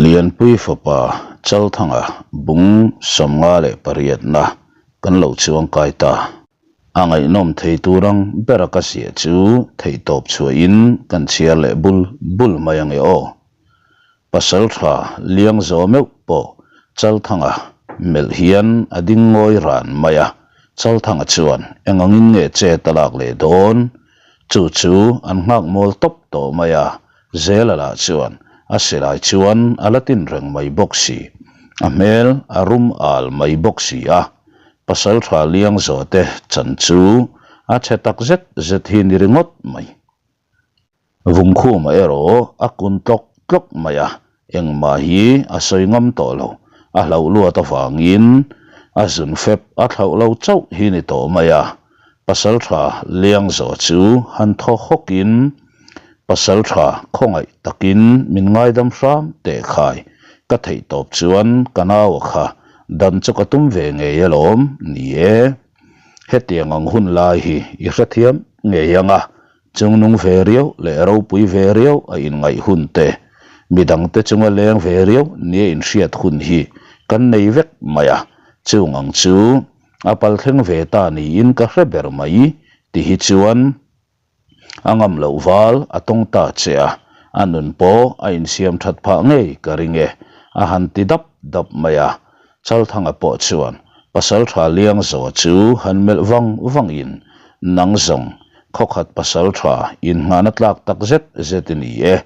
Lianpui fapa Chalthanga bung 58na kan lo chuang kai ta. A ngaihnawm thei tur ang bera ka ziah chu theihtawp chhuahin kan chhiar leh bul bul mai ange aw. Pasaltha liang zawh meuh pawh Chalthanga melh hian a ding ngawi ran mai a, Chalthanga chuan eng angin nge chet a lak leh dawn? Chu chu an nghak mawl tawp tawh mai a, Zela lah chuan a silai chuan a la tin reng mai bawk si, a hmel a rum al mai bawk si a, Pasaltha liang zawh te chan chu a chhe tak zet zet hi ni ringawt mai. Vungkhuma erawh a kun tlawk tlawk mai a, engmah hi a sawi ngam tawh lo. A hlauh luat avangin a zun fep a thlauh lo chauh hi ni tawh mai a. Pasaltha Liangzaw chu han thaw hawkin, Pasaltha khawngaih takin min ngaidam hram teh khai, ka theih tawp chuan ka naua kha dan chu ka tum ve ngei alawm, ni e. Hetiang ang hun lai hi i hrethiam ngei ang a, Chungnung ve riau leh ropui ve riau a inngaih hun te, midangte chunga leng ve riau nia inhriat hun hi kan nei vek mai a, chung ang chu a palthleng ve ta niin ka hre ber mai ti hi chuan a ngam loh val a tawng ta che a, a nun pawh a insiam that phah ngei ka ring e, a han ti dap dap mai a, Chalthanga pawh chuan Pasaltha Liangzaw chu han melh vang vangin, Nang zawng, khawkhat Pasaltha inngahna tlak tak zet zet i ni e.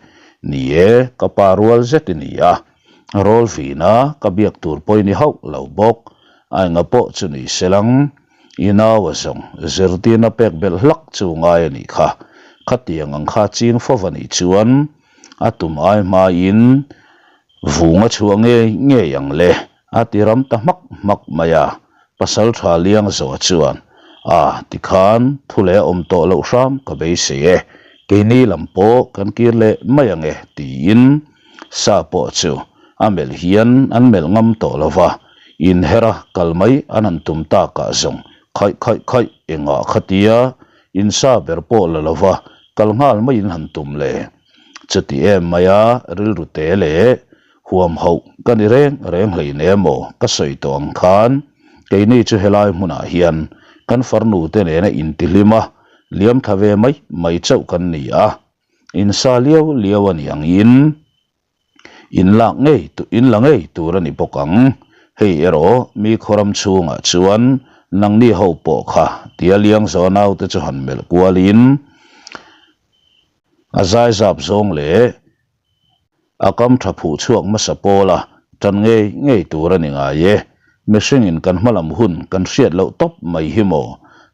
Ni e, ka pa rual zet i ni a. Rawl vina ka biak tur pawh i ni hauh lo bawk. A enga pawh chu ni se lang, i naua zawng zirtirna pek belh hlak chu ngai a nih kha. Khatiang ang kha ching fo va nih chuan a tum ai hmain Vung a chhuah ngei ngei ang le, a ti ram ta hmak hmak mai a. Pasal tha liang zawh chuan, A, tikhan thu leh a awm tawh loh hram ka beisei e, keini lam pawh kan kir leh mai ang e, tiin sa pawh chu a melh hian an melh ngam tawh lo va, inher a kal mai an han tum takah zawng khaih khaih khaih engah khatia insa ber pawh la lo va kal nghal maiin han tum le. Chuti em mai a, rilru te leh huam hauh ka ni reng reng hlein emaw ka sawi tawh ang khan keini chu helai hmunah hian kan farnu te nena intihlim a, liam thla ve mai mai chauh kan ni a, insa liau liau a ni angin in lak ngei in la ngei tur a ni bawk ang. Hei erawh mi khawram chhungah chuan nangni ho pawh kha tia liang zawh naute chu han melh kualin, A zaizap zawng leh a kam tha phuh chhuak hmasa pawla tan ngei ngei tur a ni ngai e. Mihringin kan hmalam hun kan hriat loh tawp mai hi maw?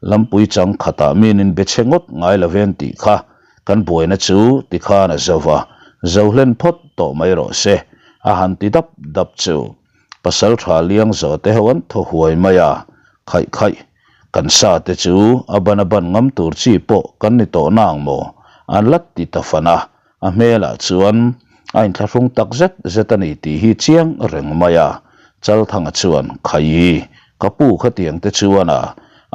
Lampui chang khatah minin be chhe ngawt ngai lo ven tih kha kan buaina chu tikhan a zo va, zo hlen phawt tawh mai rawh se, a han ti dap dap chu. Pasaltha liang zawh te ho an thaw huai mai a, khaih khaih. Kan sa te chu a ban a ban ngam tur chi pawh kan ni tawh nang maw? An la ti ta fan a, a hmelah chuan a inthlahrung tak zet zet a ni tih hi chiang reng mai a. Chalthanga chuan, Khaii, ka pu khatiang te chuan a,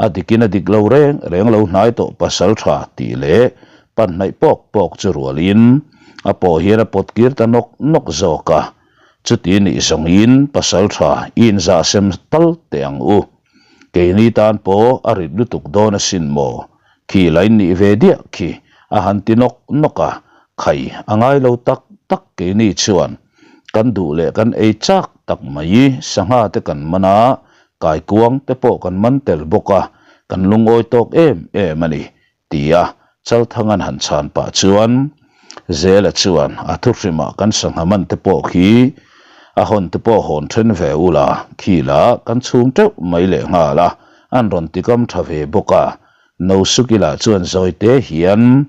a dikin a dik lo reng reng lo hnai tawh pasal tha tih leh pan hnaih pawk pawk chu rualin a pawh hian a pawt kir ta nawk nawk zawk a. Chuti nih zawngin pasal tha i inzah sem tal teh ang u. Keini tan pawh a rit lutuk dawn asin maw? Khi lain nih ve diah khi a han ti nawk nawk a, khai a ngai lo tak tak keini chuan kan duh leh kan ei chak tak mai sangha te kan man a, kaikuang te pawh kan man tel bawk a, kan lungawi tawk em em a ni Tia Chalthanga'n han chhan pah chuan Zela chuan a thuhrimah kan sangha man te pawh khi a hawn te pawh hawn then ve ula, khi lah kan chhung teuh mai leh nghal a, an rawn ti kam tha ve bawk a. Nosuki lah chuan zawi te hian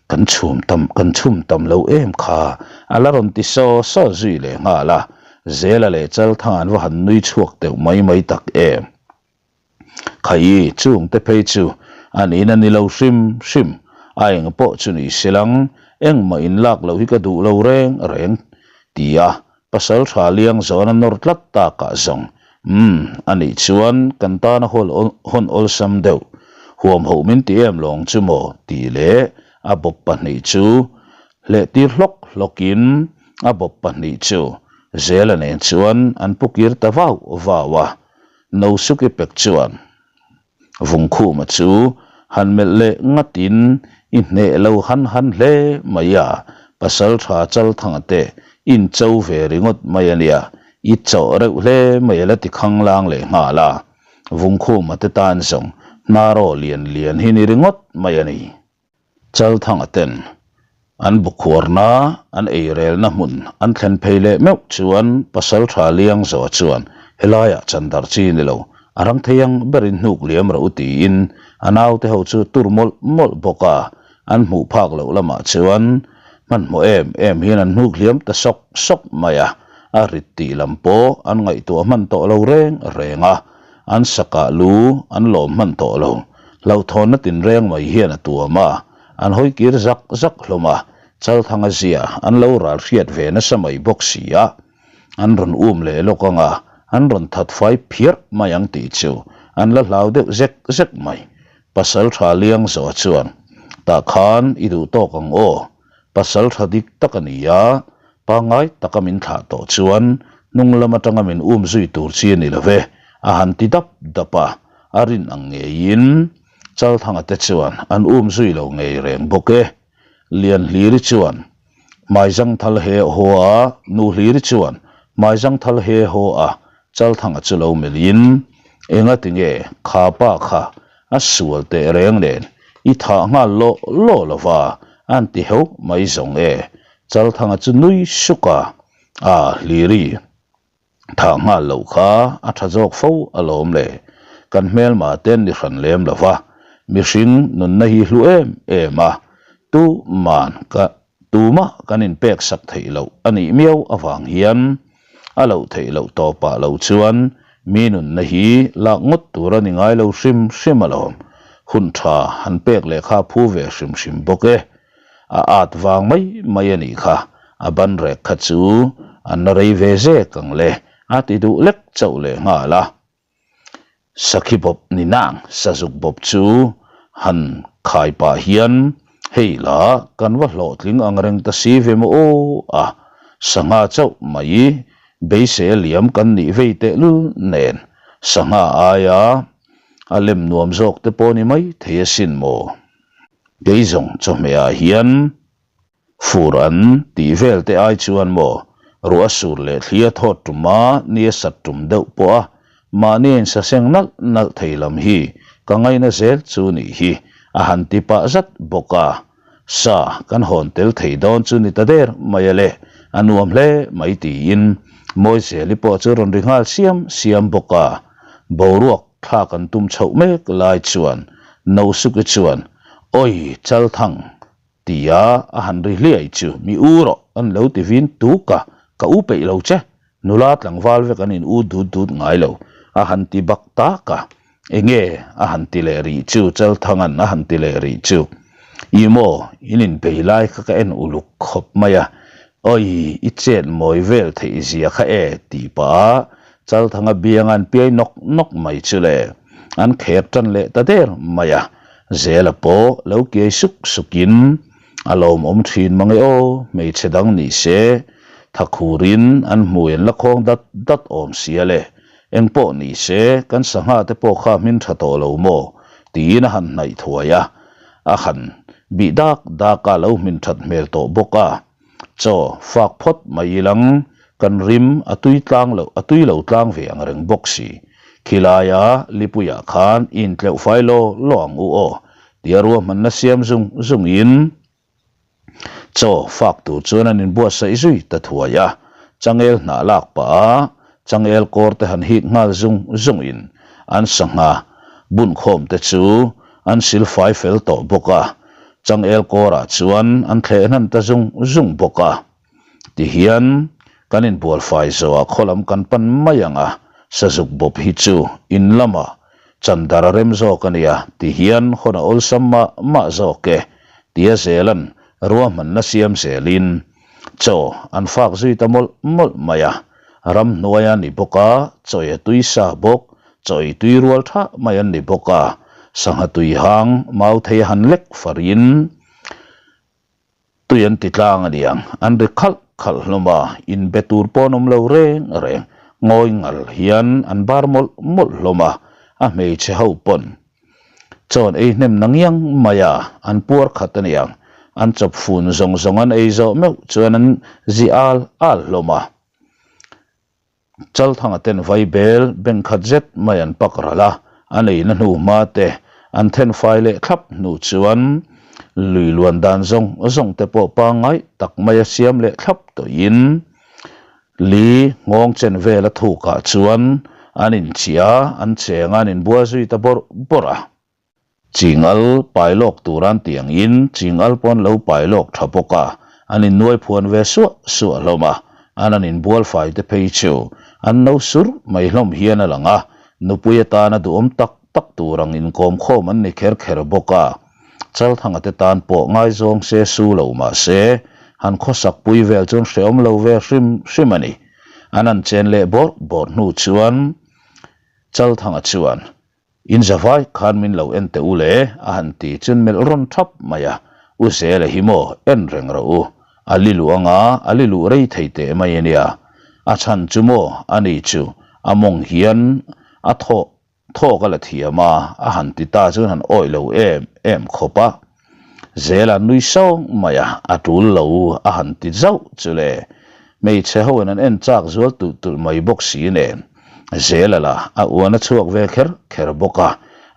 kan chhum tam kan chhum tam lo em kha a la rawn ti saw saw zui leh nghal a, Zela leh Chalthanga'n va han nui chhuak teuh mai mai tak em. Khaii, chung te phei chu a niin a ni lo hrim hrim, a eng pawh chu ni se lang, engmah in lak loh hi ka duh lo reng reng, ti a pasal tha liang zawn a nawr tlat takah zawng, umm, a nih chuan kan tana hawl hawn awlsam deuh, huam hoh min ti em lawng chu maw, tih leh a bawp pahnih chu hleh tir hlawk hlawkin a bawp pahnih chu. Zela nen chuan an pu kir ta vau vau a, Nosuki pek chuan Vungkhuma chu han melh leh ngatin i hneh lo han han hle mai a, Pasaltha Chalthanga te in cho ve ringawt mai a nia, i chawh reuh hle mai a la ti khanglang leh nghal a. Vungkhuma te tan zawng hnaraw lian lian hi ni ringawt mai a ni. Chalthanga ten an bukhuarna an eirelna hmun an thlen phei leh meuh chuan Pasaltha Liangzoa chuan helaiah chandar chi ni lo, a rang thei ang berin hnuk liam rawh u tiin a naute ho chu tur mawlh mawlh bawk a, an hmuh phak loh lamah chuan hmanhmawh em em hian an hnuk hliam ta sawk sawk mai a, a rit tih lam pawh an ngaihtuah hman tawh lo reng reng a, an sakah lu an lawm hman tawh lo. Hlauhthawnna tinreng mai hian a tuam a, an hawi kir zak zak hlawm a, Chalthanga zia an lo ral hriat ve nasa mai bawk si a, an rawn um leh lawk ang a, an rawn that fai phiarh mai ang tih chu an la hlau deuh zek zek mai. Pasal tha liang zawh chuan, Tah khan i duh tawk ang aw, pasal tha dik tak a ni a, pangngai taka min thlah tawh chuan hnung lam atanga min um zui tur chi a ni lo ve, a han ti dap dap a. A rin ang ngeiin Chalthanga te chuan an um zui lo ngei reng bawk e. Lianhliri chuan Hmaizangthal he haw a, Nuhliri chuan Hmaizangthal he haw a, Chalthanga chu lo melhin, Enga tinge kha pa kha a sual teh reng nen i thah nghal lawh lawh lo va, an ti heuh mai zawng e. Chalthanga chu nui suk a, A Hliri. Thah nghal loh kha a tha zawk fo alawm le. Kan hmelma te an ni hran lem lo va, mihring nunna hi hlu em em a, tuman ka tumah kan inpek sak theih loh a nih miau avang hian a loh theih loh tawpah lo chuan mi nunna hi lak ngawt tur a ni ngai lo hrim hrim alawm. Hun tha han pek leh kha phu ve hrim hrim bawk e. A at vang mai mai a nih kha, a ban rek kha chu an la rei ve zek ang le, a ti duh lek chauh leh nghal a. Sakhi bawp ni nang, sazuk bawp chu han khai pah hian hei la kan va hlawhtling ang reng ta si ve maw aw a, sangha chauh mai beisei a liam kan nih vei tehlul nen sangha aia a lem nuam zawk te pawh ni mai thei asin maw. Kei zawng chawhmehah hian fur an tih vel te ai chuan maw ruah a sur leh thli a thawt tum a, ni a sat tum deuh pawh a, mahni a insaseng nalh nalh thei lam hi ka ngaina zel chu nih hi a han ti pah zat bawk a. Sa kan hawn tel thei dawn chu ni ta der mai a le, a nuam hle mai tiin Mawizeli pawh chu rawn ri nghal siam siam bawk a, boruak Thla kan tum chhoh mek lai chuan Nosuke chuan, Awi, Chalthang! tia a han ri hliai chu mi u rawh an lo ti vin tuk a, ka u peih lo che, nula tlangval vek an in u dut dut ngai lo, a han ti bak tak a, Enge? a han ti leh rih chu Chalthanga'n a han ti leh rih chu, I maw, in inbei lai kha ka en uluk khawp mai a, Awi, i chet mawi vel theih zia kha e, tih pah a Chalthanga bianga an piai nawk nawk mai chu le, an khek tan leh ta der mai a, Zela pawh lo kiai suk sukin a lawmawm thin mang e aw, hmeichhe dang ni se, thakhurin an hmui an la khawng dat dat awm sia le, engpawh ni se kan sangha te pawh kha hmin tha tawh lo maw tiin a han hnaih thuai a, a han bih dak dak a lo hmin that hmel tawh bawk a. Chaw, fak phawt mai ilang, kan rim a tui tlang loh, a tui lo tlang ve ang reng bawk si. Khilaia lipuiah khan i intleuh fai law law ang u aw, tia ruahmanna siam zung zungin chaw fak tur chuan an inbuatsaih zui ta thuai a. Changel hnah lak pah a, changel kawr te han hik nghal zung zungin an sangha bunkhawm te chu an silfai fel tawh bawk a. Changel kawrah chuan an thleh hnan ta zung zung bawk a. Tihian kan inbual fai zawhah khaw lam kan pan mai ang a, sazuk bawp hi chu in lamah chandar a rem zawk a nia, tihian hawn a awlsam mah mah zawk e, tia Zelan ruahmanna siam zelin chaw an fak zui ta mawlh mawlh mai a. Ramhnuai a ni bawk a, chawi a tui sa bawk, Chaw ei tui rual tha mai an ni bawk a, sangha tui hang mau thei a han lek farin tui an ti tlang a niang, an ri khalh khalh hlawm a, inbe tur pawh an awm lo reng reng. Ngawi ngal hian an bar mawlh mawlh hlawm a, a hmeichhe ho pawn chawn ei hnem na ngiang mai a, an puar khat a niang. An chawp fun zawng zawng an ei zawh meuh chuan an zi al al hlawm a. Chalthanga ten vai bel beng khat zet mai an pak ral a, a neihna hnu hma te an then fai leh thlap hnu chuan lui luan dan zawng zawng te pawh pangngai tak mai a siam leh thlap tawhin li nghawng chen vel a thukah chuan an inchia an cheng a an inbual zui ta bawrh bawrh a. Chingal pai lawk tur an tih angin chingal pawh an lo pai lawk tha bawk a, an innuai phuan ve suah suah hlawm a, an an inbual fai te phei chu an no sur mai hlawm hian a lang a, nupui atana duhawm tak tak tur ang inkawm khawm an ni kher kher bawk a, Chalthanga te tan pawh ngaizawng se su lo mah se han khawsak pui vel chuan hrehawm lo ve hrim hrim a ni. An an chen leh bawrh bawrh hnu chuan Chalthanga chuan In zavai khan min lo en teh u le, a han ti chun melh rawn thap mai a, U Zela hi maw en reng rawh u, a li luh anga a li luh rei thei teh mai a nia, a chhan chu maw a ni chu a mawng hian a thawh thawk a la thiam a, a han ti ta chuan han awih lo em em khawp a. Zela nui sawng mai a, a tul lo a han ti zauh chu le. Hmeichhe ho in an en chak zual tulh tulh mai bawk si nen. Zela la a uan a chhuak ve kher kher bawk a,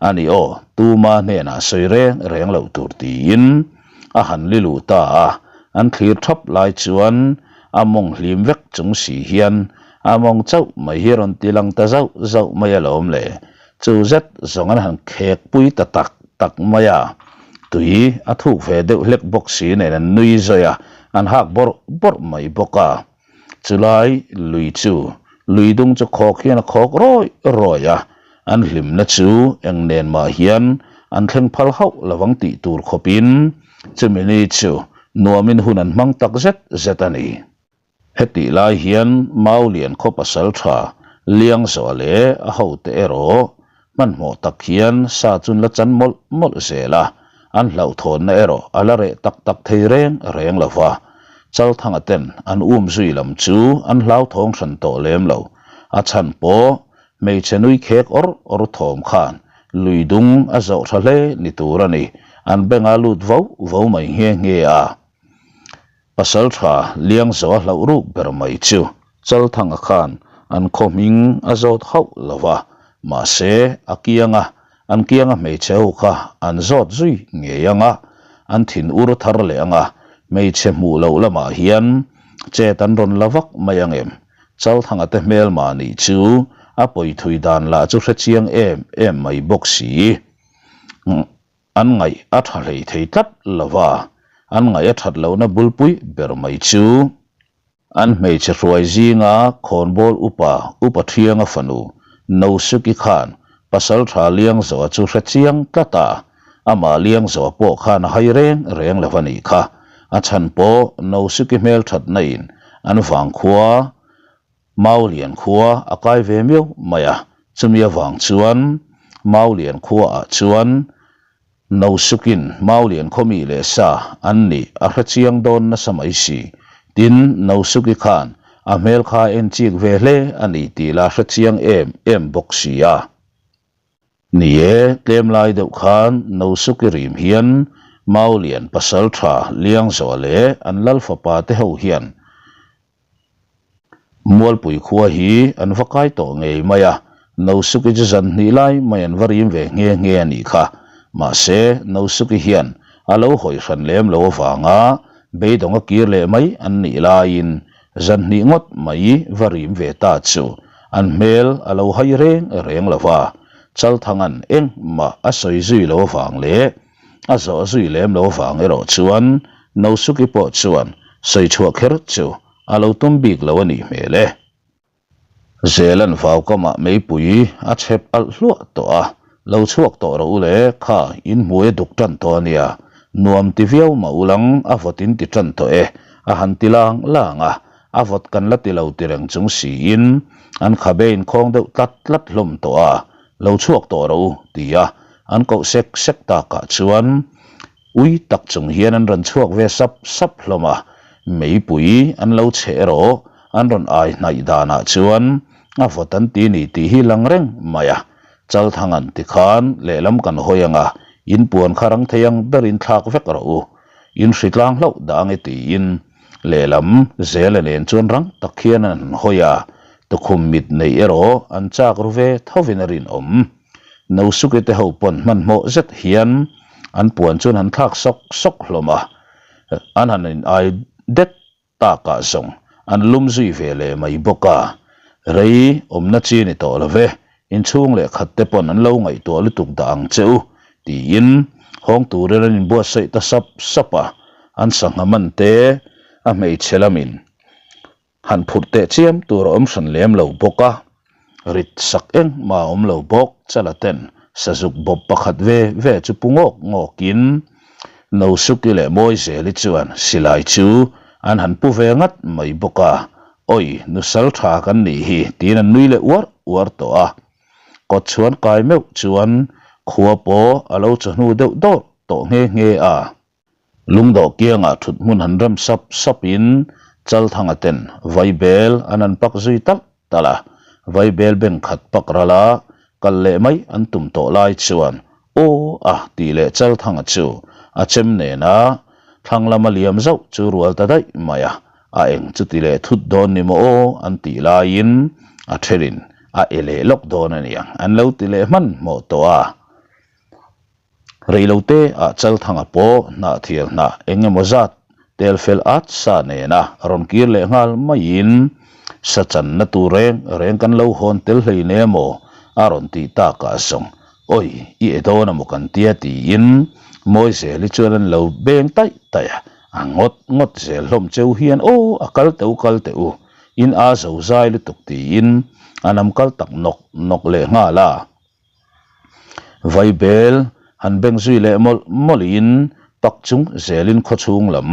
ani aw, tuma hnenah sawi reng reng loh tur tiin a han li luh ta a, an thlir thap lai chuan a mawng hlim vek chung si hian a mawng chauh mai hi rawn ti lang ta zauh zauh mai alawm le. Chu zet zawng an han khek pui ta tak tak mai a, tui a thuk ve deuh hlek bawk si nen an nui zawi a, an hak bawrh bawrh mai bawk a. Chulai lui chu lui dung chu khawk hian a khawk rawi rawi a, an hlimna chu eng nen mah hian an thleng phal hauh lovang tih tur khawpin chumi ni chu nuamin hun an hmang tak zet zet a ni. Hetih lai hian Maulian khaw pasal tha Liangzawh leh a hote erawh hmanhmawh tak hian sa chun la chan mawlh mawlh zel a, an hlauhthawnna erawh a la reh tak tak thei reng reng lo va. Chalthanga ten an um zui lam chu an hlauthawng hran tawh lem lo. A chhan pawh hmeichhe nui khek awr awr thawm khan lui dung a zawh tha hle ni tur a ni, an bengah lut vo vo mai nghe nghe a. Pasal tha Liangzoa hlauh ruk ber mai chu Chalthanga khan an khaw hming a zawt hauh lo va, mahse a kianga an kianga hmeichhe ho kha an zawt zui ngei ang a, an thin ur thar leh ang a, hmeichhe hmuh loh lamah hian chet an rawn la vak mai ang em? Chalthanga te hmelma nih chu a pawithui dan lah chu hrechiang em em mai bawk si. An ngaih a tha hlei thei tlat lo va, an ngaih a that lohna bulpui ber mai chu an hmeichhe hruai zinga khawnbawl upa Upa Thianga fanu Nosuki khan pasal tha Liangzoa chu hre chiang tlat a, amah Liangzoa pawh khan a hai reng reng lo a nih kha. A chhan pawh Nosuki hmelthatna in an vangkhua Maulian khua a kai ve miau mai a, chumi avang chuan Maulian khuaah chuan Nosukin Maulian khaw mi leh sa an nih a hre chiang dawn nasa mai si. Tin, Nosuki khan a hmel kha a en chik ve hle a ni tih la hre chiang em em bawk si a. Ni e, tlem lai deuh khan Nosuki rim hian Maulian pasal tha Liangzoa leh an lal fapa te ho hian Mualpui khua hi an va kai tawh ngei mai a, Nosuki chu zan hnih lai mai an va rim ve nghe nghe a nih kha. Mahse, Nosuki hian a lo hawi hran lem lo avanga beidawng a kir leh mai an nih laiin zan hnih ngawt mai va rim ve ta chu an hmel a lo hai reng reng lo va, Chalthanga'n engmah a sawi zui lo avang leh A zawh zui lem lo vang erawh chuan Nosuki pawh chuan sawi chhuah kher chu a lo tum bik lo a nih hmel e. Zelan vaukamah meipui a chhep alh hluah tawh a, lo chhuak tawh rawh u le, kha in hmui a duk tan tawh a nia, nuam ti viau mah ulang a vawt in ti tan tawh e, a han ti lang lang a, a vawt kan la ti lo ti reng chung siin an khabe inkhawng deuh tlat tlat hlawm tawh a, lo chhuak tawh rawh u, ti a, An koh sek sek takah chuan ui tak chung hian an rawn chhuak ve sap sap hlawm a. Meipui an lo chhe erawh an rawn ai hnaih danah chuan a vawt an ti ni tih hi lang reng mai a. Chalthang an ti khan lehlam kan hawi ang a, in puan kha rang thei ang berin thlak vek rawh u. In hritlang hlauh dah ange tiin lehlam Zela nen chuan rang tak hian an han hawi a, tukhum mit neih erawh an chak ru ve thovin a rinawm. Nosuke te ho pawn hmanhmawh zet hian an puan chuan han thlak sawk sawk hlawm a, an han in ai det takah zawng an lum zui ve leh mai bawk a, rei awmna chi ni tawh lo ve, inchhung leh khat te pawn an lo ngaihtuah lutuk dah ang che u tiin hawng turin an inbuatsaih ta sap sap a, an sangha man te a hmeichhe lamin Han phurh teh chiam tur a awm hran lem lo bawk a, rit sak engmah a awm lo bawk. Chala ten sazuk bawp pakhat ve ve chu pu ngawk ngawkin Nosuki leh Mawizeli chuan silai chu an han pu ve ngat mai bawk a, Awi, nusal tha kan nih hi tiin an nui leh uar uar tawh a. Kawt chhuan kai meuh chuan khua pawh a lo chawhnu deuh dawrh tawh nghe nghe a. Lungdawh kiangah thut hmun han rem sap sapin Chalthanga ten Vaibel an han pak zui talh talh a, Vaibel beng khat pak rala kal leh mai an tum tawh lai chuan aw a tih leh Chalthanga chu a chem nena thlang lama liam zauh chu rual ta daih mai a, a eng chu ti leh thut dawn ni maw aw an tih laiin a thenin a e leh lawk dawn a niang an lo ti leh hmanhmawh tawh a. Reilote ah Chalthanga pawh hnahthial hnah eng emaw zat tel fel at sa nena rawn kir leh nghal maiin sa channa tur reng reng kan lo hawn tel hlei ne maw a rawn tih takah zawng awi i e dawn amaw kan tia tiin Mawizeli chuan an lo beng taih taih a, a ngawt ngawt zel hlawm cheu hian aw a kal teh u kal teh u in a zo zai lutuk tiin a nam kal tak nawk nawk leh nghal a. Vaibel han beng zui leh mawlh mawlhin pak chung zelin khawchhung lam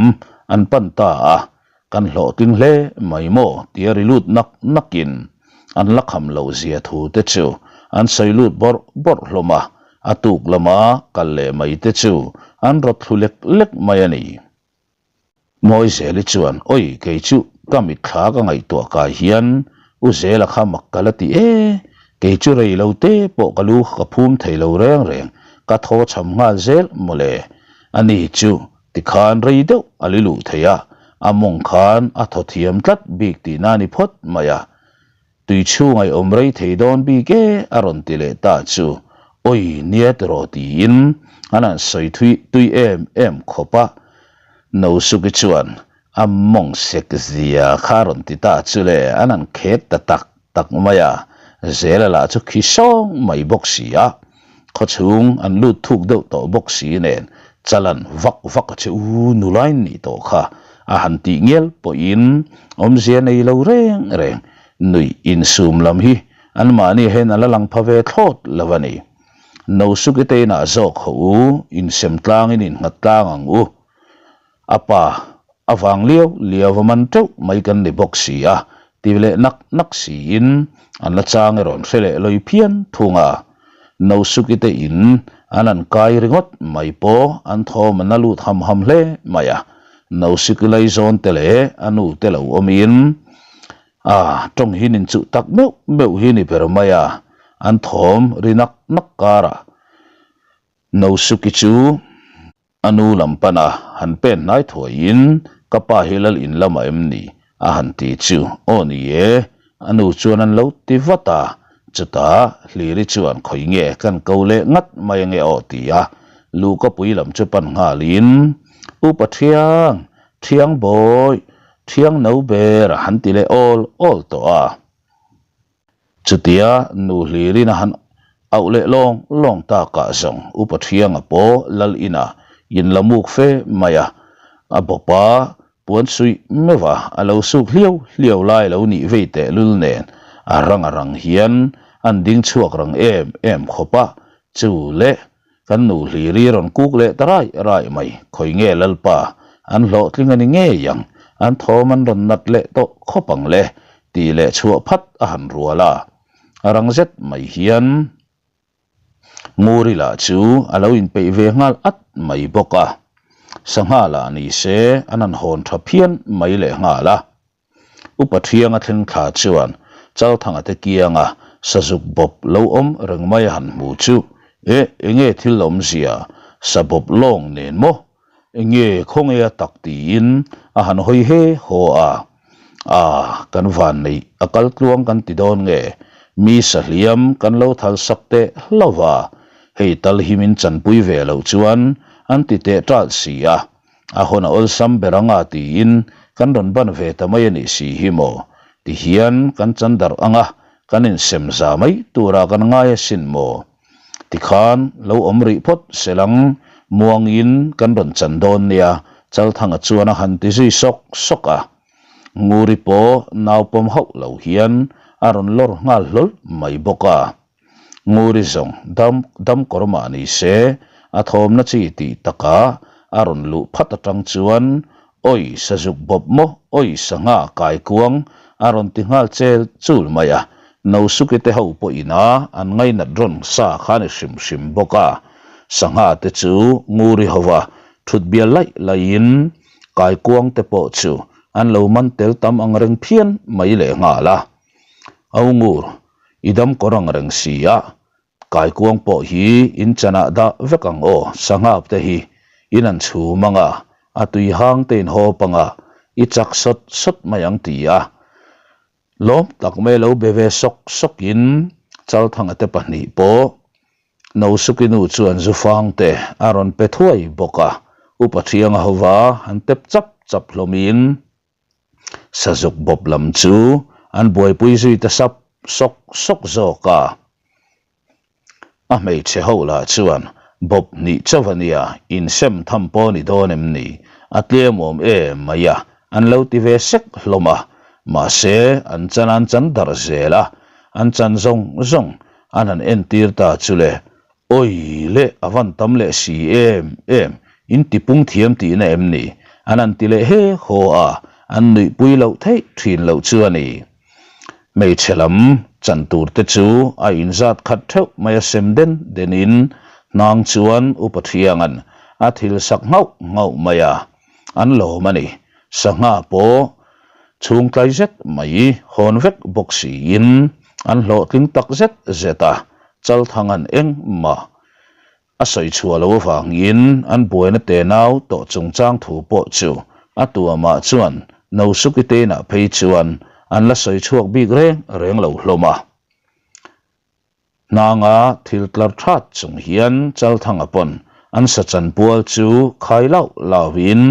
an pan ta a, kan hlawhtling hle mai maw tia ri lut nak nakin an la kham loh zia thu te chu an sawi lut bawrh bawrh hlawm a, a tuk lama kal leh mai te chu an rawt thlu lek lek mai a ni. Mawizeli chuan, Oi, kei chu ka mitthla ka ngaihtuah kai hian U Zela kha mak ka la ti e, kei chu rei lo te pawh ka lu ka phum thei lo reng reng, ka thaw cham nghal zel mawle. Ani chu tikhan rei deuh a li luh thei a, a mawng khan a thaw thiam tlat bik tihna a ni phawt mai a. Tui chhung ai awm rei thei dawn bik e a rawn ti leh ta chu awi nia tiraw tiin an han sawi thui tui em em khawp a. Nosuki chuan a mawng sek zia kha a rawn ti ta chu le an han khek ta tak tak mai a, Zela lah chu khi sawng mai bawk si a. Khawchhung an lut thuk deuh tawh bawk si nen chalan vak vak a che u nulain nih tawh kha a han tih ngial pawhin awmzia nei lo reng reng nuih insum lam hi anmahni hian a la lang pha ve thlawt lo a ni. Nosuke te inah zawk ho u insem tlangin innghat tlang ang u. A pa a vang liau liau a man teuh mai kan ni bawk si a, ti leh nak nak siin an la chang erawh an hre leh lawi phian thung a. Nosuki te in an han kai ringawt mai pawh an thawm an la lut ham ham hle mai a. Nosuki laizawn te leh a nu te lo awmin a tawng hi nin chuh tak meuh meuh hi ni ber mai a, an thawm ri nak nak karah Nosuki chu A nu lam pana han pen hnai thuaiin ka pa hi lal in lamah em ni? a han ti chu aw ni e, a nu chuan an lo ti vat a, chutah Hliri chuan khawi nge kan ko leh ngat mai ange aw ti a, Lukapui lam chu pan nghalin Upa Thiang, Thiang Bawi, Thiang No ber a han ti leh awl awl tawh a. Chutia nu hlirin a han auh leh lawng lawng takah zawng Upa Thianga pawh lal inah in la muk fe mai a, a bawp a, puan suih meuh a, a lo suk hliau hliau lai lo nih vei teh lul nen a rang a rang hian an ding chhuak rang em em khawp a, chu leh Kan nu hliri rawn kuk leh ta raih raih mai, khawi nge Lalpa, an hlawhtling a ni ngei ang, an thawm an rawn nat leh tawh khawp ang le, tih leh chhuah phat a han rual a. A rang zet mai hian Nguri lah chu a lo inpeih ve nghal at mai bawk a. Sangha lah ni se an han hawn tha phian mai lehnghal a. Upa Thianga thleng thla chuan Chalthanga te kianga sazuk bawp lo awm reng mai a han hmu chu, Eh, enge thil awmzia, sa bawp lawng nen maw? Enge khawnge a tak tiin a han hawi he haw a. Ah, kan van neih a kal tluang kan ti dawn nge, mi sahliam kan lo thal sak teh hlauh a, hei tal hi min chanpui ve loh chuan an ti teh ṭalh si a. A hawn a awlsam ber anga tiin kan rawn ban ve ta mai a nih si hi maw? Ti hian kan chan darh anga kan insem za mai turah kan ngai asin maw? Tikhan lo awm rih phawt selang muangin kan rawn chan dawn nia Chalthanga chuan a han ti zui sawk sawk a. Nguri pawh naupawm hauh lo hian a rawn lawr nghal hlawl mai bawk a. Nguri zawng dam dam kawr mah ni se, a thawmna chi tih takah a rawn luh phat atang chuan Awi sazuk bawp maw, awi sangha kaikuang a rawn ti nghal chel chul mai a, Nosuki te ho pawhin a an ngainat rawn sa kha a ni hrim hrim bawk a, sangha te chu Nguri hova thut bial laih laihin kaikuang te pawh chu an lo man tel tam ang reng phian mai lehnghal a. Au Ngur, I dam kawr ang reng si a, kaikuang pawh hi in chanah dah vek ang aw, sangap te hi in an chhum ang a, a tui hang te in hawp ang a, i chak sawt sawt mai ang ti a. Lawm tak mai lo be ve sawk sawk in Chalthanga te pahnih pawh Nosuki nu chuan Zufang te a rawn pe thuai bawk a, Upa Thianga hova han tep chap chap hlawm in Sazuk bawp lam chu an buaipui zui ta sap sawk sawk zawk a. A hmeichhe ho lah chuan bawp hnih chauh a nia, insem tham pawh ni dawn em ni? A tlem awm em mai a, an lo ti ve sek hlawm a. Mahse, an chan an chan darh zel a, an chan zawng zawng an han entir ta chu le, Awi leh a van tam leh si em em, in ti pung thiam tihna em ni? An han ti leh he haw a, an nuihpui loh theih thin loh chu a ni. Hmeichhe lam chan tur te chu a inzat khat theuh mai a sem den den in hnang chuan Upa Thianga'n a thil sak nghauh nghauh mai a, an lawm a ni. Sangha pawh chhung tlai zet mai hawn vek bawk siin an hlawhtling tak zet zet a, Chalthanga'n engmah a sawi chhuah loh avangin an buaina tenau tawh chungchang thu pawh chu a tuamah chuan Nosuki te inah phei chuan an la sawi chhuak bik reng reng lo hlawm a. Hnanga thil tlar that chung hian Chalthanga pawn an sa chanpual chu khai lauh lauhin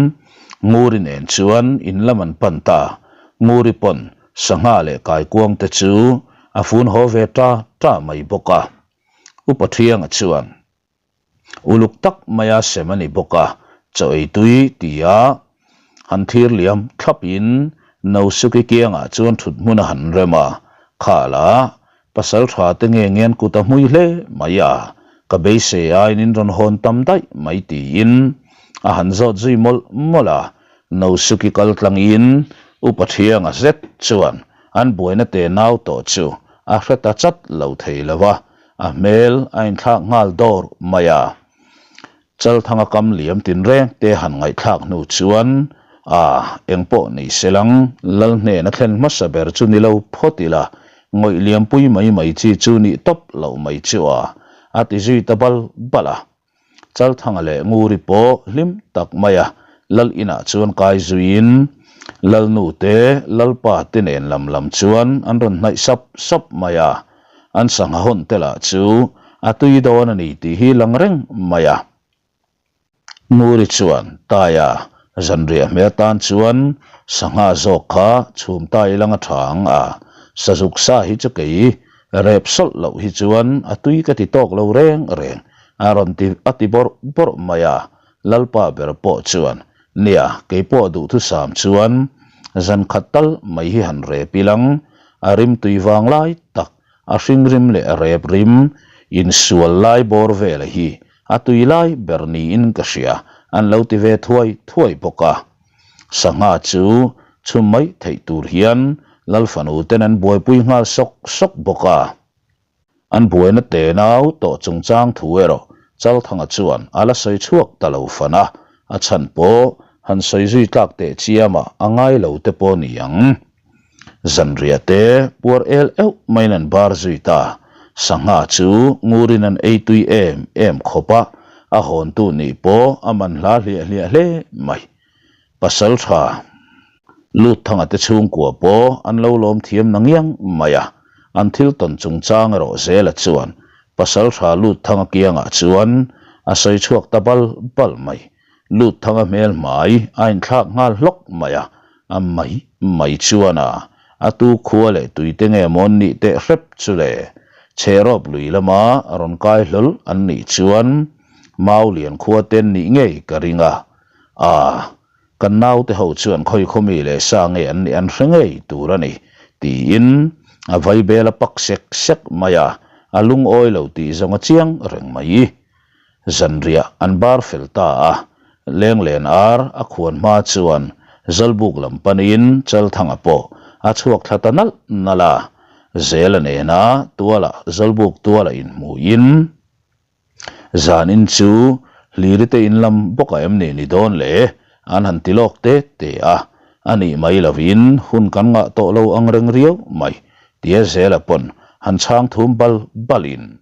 Nguri nen chuan in lam an pan ta. Nguri pawn Sangha leh kaikuang te chu a fun haw ve ta ta mai bawk a. Upa Thianga chuan uluk tak maia sem a ni bawk a, chaw ei tui tia han thlir liam thlap in Nosuki kiangah chuan thut hmun a han rem a, khala pasal tha te nge ngen kut a hmui hle mai a, ka beisei aiin in rawn hawn tam daih mai tiin a han zawt zui mawlh mawlh a, Nosuki kal tlangin Upa Thianga zet chuan an buaina te nau tawh chu a hre ta chat lo thei lo a, a hmel a inthlak nghal dawr mai a. Chalthanga kam liam tinreng te han ngaihthlak hnu chuan, A, engpawh ni se lang, Lal hnena thlen hmasa ber chu ni lo phawt ila, ngawih liampui mai mai chi chu nih tawp loh mai chu a, a ti zui ta bal bal a. Chalthanga leh Nguri pawh hlim tak mai a, Lal inah chuan kai zuiin Lalnu te, Lalpa te nen lam lam chuan an rawn hnaih sap sap mai a, an sangha hawn te lah chu a tui dawn a ni tih hi lang reng mai a. Nguri chuan, Taia, zanriah hmel tan chuan sangha zawk kha chhum ta ilang a tha ang a, sazuk sa hi chu kei Rep sawlh loh hi chuan a tui ka ti tawk lo reng reng, a rawn ti a ti bawrh bawrh mai a, Lalpa ber pawh chuan, Nia, kei pawh duhthusam chuan zan khat tal mai hi han rep ilang, a rim tui vang lai tak, a hring rim leh a rep rim insual lai bawr vela hi a tui lai ber niin ka hria, an lo ti ve thuai thuai bawk a. Sangha chu chhum mai theih tur hian Lal fanu ten an buaipui nghal sawk sawk bawk a. An buaina tenau tawh chungchang thu erawh Chalthanga chuan a la sawi chhuak ta lo fan a. A chhan pawh han sawi zui tlak teh chiamah a ngai lo te pawh ni ang. Zanriah te puar el euh maiin an bar zui ta. Sangha chu ngurin an ei tui em em khawp a, a hawntu nih pawh a man hla hliah hliah hle mai. Pasal tha Lutthanga te chhungkua pawh an lo lawm thiam na ngiang mai a, an thil tawn chungchang erawh Zela chuan Pasal tha Lutthanga kiangah chuan a sawi chhuak ta bal bal mai. Lutthanga hmel hmai a inthlak nghal hlawk mai a, a mai mai chuan a a tu khua leh tui te nge mawn nih teh hrep chu le? Chherawp lui lama rawn kai hlawl an nih chuan Maulian khua ten nih ngei ka ring a, A, kan naute ho chuan khawi khawmi leh sa nge an nih an hre ngei tur a ni, tiin a vaibel a pak sek sek mai a, a lungawi lo tih zawng a chiang reng mai. Zanriah an bar fel ta a, Lenglen ar a khuan hma chuan Zawlbuk lam panin Chalthanga pawh a chhuak thla ta nalh nalh a, Zela nena tualah Zawlbuk tualah inhmuhin, Zanin chu Hliri te in lam bawkah em ni ni dawn le? An han ti lawk te te a, a nih mai lovin hun kan ngah tawh lo ang reng riau mai, tia Zela pawn han chhang thum bal balin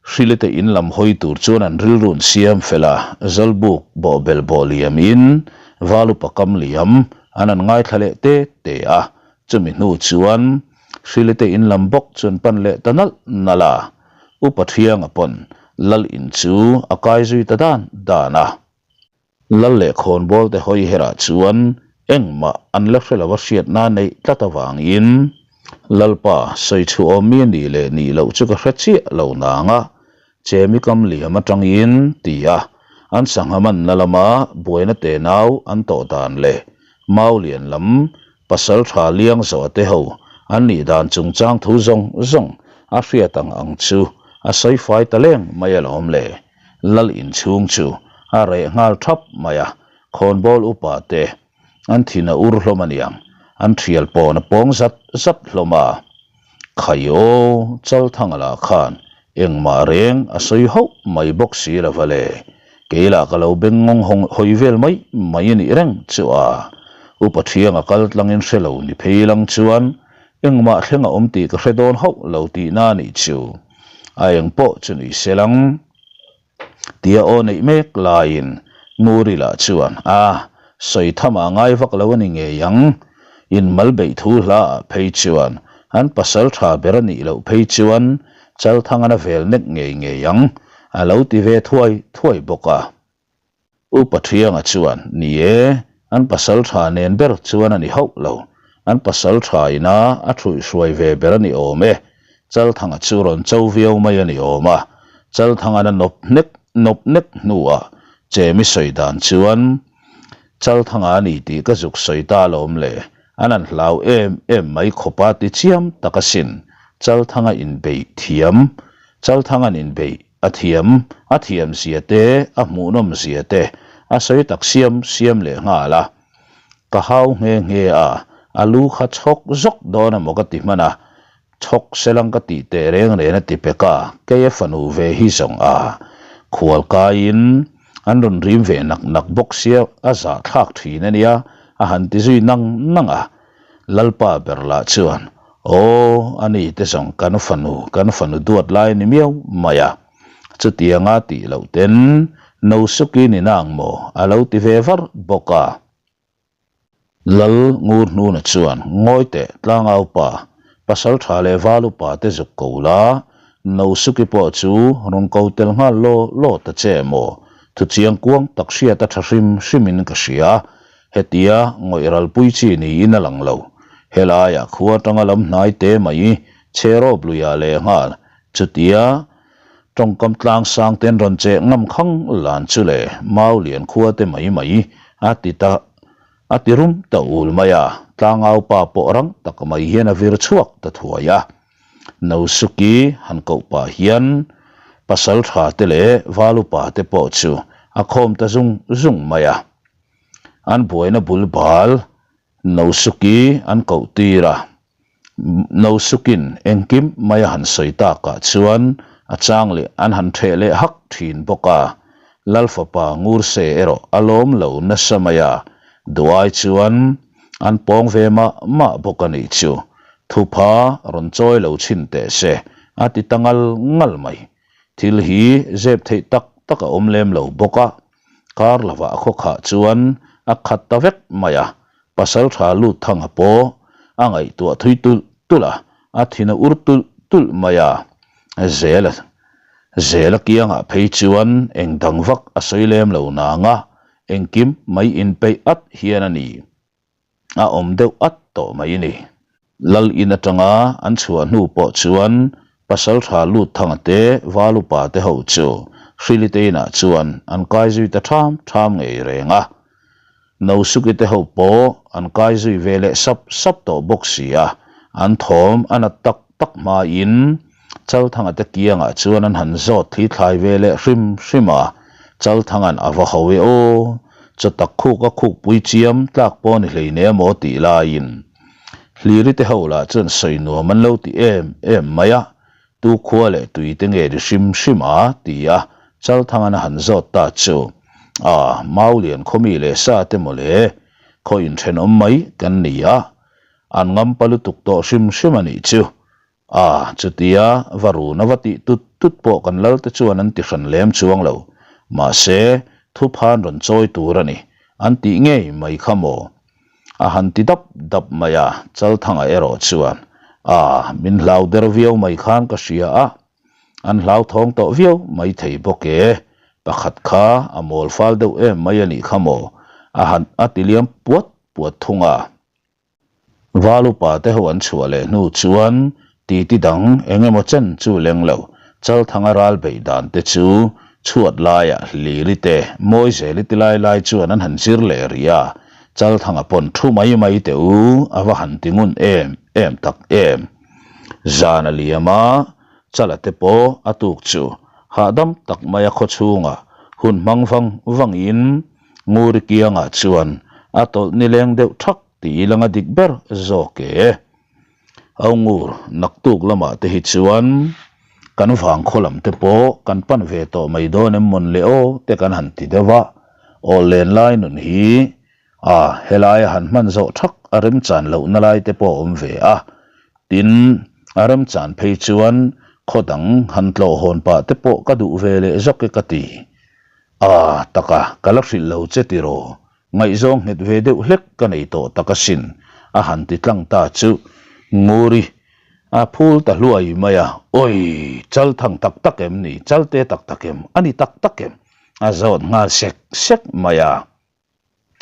Hrili te in lam hawi tur chuan an rilrun siam fel a, Zawlbuk bawhbel bawh liamin Valupa kam liam an han ngaithla leh te te a, chumi hnu chuan Hrili te in lam bawk chuan pan leh ta nalh nalh a. Upa Thianga pawn Lal in chu a kai zui ta dan dan a. Lal leh khawnbawl te hawi herah chuan engmah an la hre lo a hriatna neih tlat avangin Lalpa sawi chhu awm mi a nih leh nih loh chu ka hre chiah lo nang a, Chemi kam liam atangin ti a, an sangha manna lama buaina tenau an tawh dan leh Maulian lam Pasal tha liang zawh te ho an nih dan chungchang thu zawng zawng a hriat ang ang chu a sawi fai ta leng mai alawm le. Lal inchhung chu a reh nghal thap mai a, khawnbawl upa te an thin a ur hlawm aniang, an thial pawn a pawng zat zat hlawm a. Khai aw, Chalthanga lah khan engmah reng a sawi hauh mai bawk si lo va le, kei lah ka lo beng ngawng hawng hawi vel mai mai a nih reng chu a. Upa Thianga kal tlangin hre lo ni phei lang chuan engmah thleng a awm tih ka hre dawn hauh lo tihna a nih chu. A eng pawh chu ni se lang. Tia aw neih mek laiin Nguri lah chuan, A, sawi tham ah ngai vak lo a ni ngei ang. In mal beih thu hla ah phei chuan an pasal tha ber a nih loh phei chuan Chalthang an a vel nek ngei ngei ang, a lo ti ve thuai thuai bawk a. Upa Thianga chuan, Ni e, an pasal tha nen ber chuan a ni hauh lo. An pasal tha ina a thuihhruai ve ber a ni awm e. Chalthanga chu rawn cho viau mai a ni awm a. Chalthanga'n a nawp nek nawp nek hnuah Chemi sawi dan chuan, Chalthanga a ni tih ka zuk sawi ta alawm le, an han hlau em em mai khawp a ti chiam tak asin. Chalthanga inbeih thiam, Chalthanga'n inbeih A thiam, a thiam zia te, a hmuhnawm zia te a sawi tak siam siam leh nghal a. Ka hau nghe nghe a, a lu kha chhawk zawk dawn emaw ka ti hman a, chhawk selang ka tih teh reng reng a ti pek a, kei a fanu ve hi zawng a, khual kaiin an rawn rim ve nak nak bawk sia a zahthlak thin a nia a han ti zui nang nang a. Lalpa ber lah chuan, Aw, a ni te zawng kan fanu, kan fanu duat lai ni miau mai a. Chutianga tih loh ten Nosuki ni nang maw a lo ti ve var bawk a. Lal Ngur Hnuna chuan, Ngawi teh, Tlangau pa, pasal tha leh val upa te zuk ko la, Nosuki pawh chu rawn ko tel nghal law law ta che maw? Thu chiang kuang tak hriat a tha hrim hrimin ka hria, Hetia ngawih ralpui chi niin a lang lo. Helaiah khua atanga lam hnai te mai chherawp luiah leh nghal chutia tawngkam tlang sang ten rawn cheh ngam khang lan chu le mau lian khua te mai mai a ti ta a ti rum ta ul mai a, tlangau pa pawh rang tak mai hian a vir chhuak ta thuai a. Nosuki han koh pah hian pasal tha te leh valupa te pawh chu a khawm ta zung zung mai a. An buaina bul bal Nosuki an koh tir a, Nosukin engkim mai a han sawi takah chuan a chang leh an han theh leh hak thin bawk a. Lal fapa Ngurse erawh a lawm lo nasa mai a, duai chuan an pawng ve mah mah bawk a nih chu. Thupha rawn chawi lo chhin teh se a ti ta ngal ngal mai. Thil hi zep theih tak tak a awm lem lo bawk a, kar lovah a khawkhah chuan a khat ta vek mai a, Pasaltha lut thanga pawh a ngaihtuah thui tulh tulh a, a thin a ur tulh tulh mai a, Zela Zela kiangah phei chuan eng dang vak a sawi lem lo nang a, engkim mai inpeih at hian a ni. A awm deuh at tawh mai ni. Lal in atanga an chhuah hnu pawh chuan Pasaltha lut thanga te Val upa te ho chu Hrilite inah chuan an kai zui ta ṭham ṭham ngei reng a. Nosuki te ho pawh an kai zui ve leh sap sap tawh bawk si a, an thawm a nat tak tak hmain Chalthanga te kiangah chuan an han zawt thli thlai ve leh hrim hrim a, Chalthanga'n a va ho e aw, chaw tak khuk a khuk pui chiam tlak pawh ni hlei ne maw tih laiin Hliri te ho lah chuan sawi nuam an lo ti em em mai a, tu khua leh tui te nge ni hrim hrim a ti a, Chalthanga'n a han zawt ta chu, A, Maulian khawmi leh sa te mawle, khaw inthenawm mai kan ni a, an ngampa lutuk tawh hrim hrim a nih chu, A, chutia va run a va tih tut tut pawh kan lal te chuan an ti hran lem chuang lo. Mahse, thuphan rawn chawi tur a ni. An tih ngei mai kha maw? A han ti dap dap mai a, Chalthanga erawh chuan, A, min hlau der viau mai khan ka hria a. An hlauthawng tawh viau mai thei bawk e. Pakhat kha a mawl fal deuh em mai a nih kha maw? A han a ti liam puat puat thung a. Val upa te ho an chhuah leh hnu chuan titi dang eng emaw chen chu leng lo, Chalthanga ral beih dan te chu chhuat laiah Hliri te Mawizeli ti lai lai chuan an han zir leh rih a, Chalthanga pawn thu mai mai teh u a va han ti ngun em em tak em. Zan a liam a, Chala te pawh a tuk chu hahdam tak mai a khawchhungah hun hmang vang vangin Nguri kiangah chuan a tawlh nileng deuh thak tih i langa dik ber zawk e. Au Ngur, naktuk lamah te hi chuan kan vang khaw lam te pawh kan pan ve tawh mai dawn em mawn le aw te kan han ti deuh a, aw len lai nun hi a helaia han hman zawh thak a remchan lohna lai te pawh a awm ve a, tin a remchan phei chuan khaw dang han tlawh hawn pah te pawh ka duh ve leh zawk e ka ti. A, taka, ka la hrilh lo che tiraw? Ngaihzawng nghet ve deuh hlek ka nei tawh tak asin, a han ti tlang ta chu. Nguri, a phul ta hluai mai a, Awi, chal thang tak tak em ni, chal te tak tak em, a ni tak tak em? A zawt nghal sek sek mai a.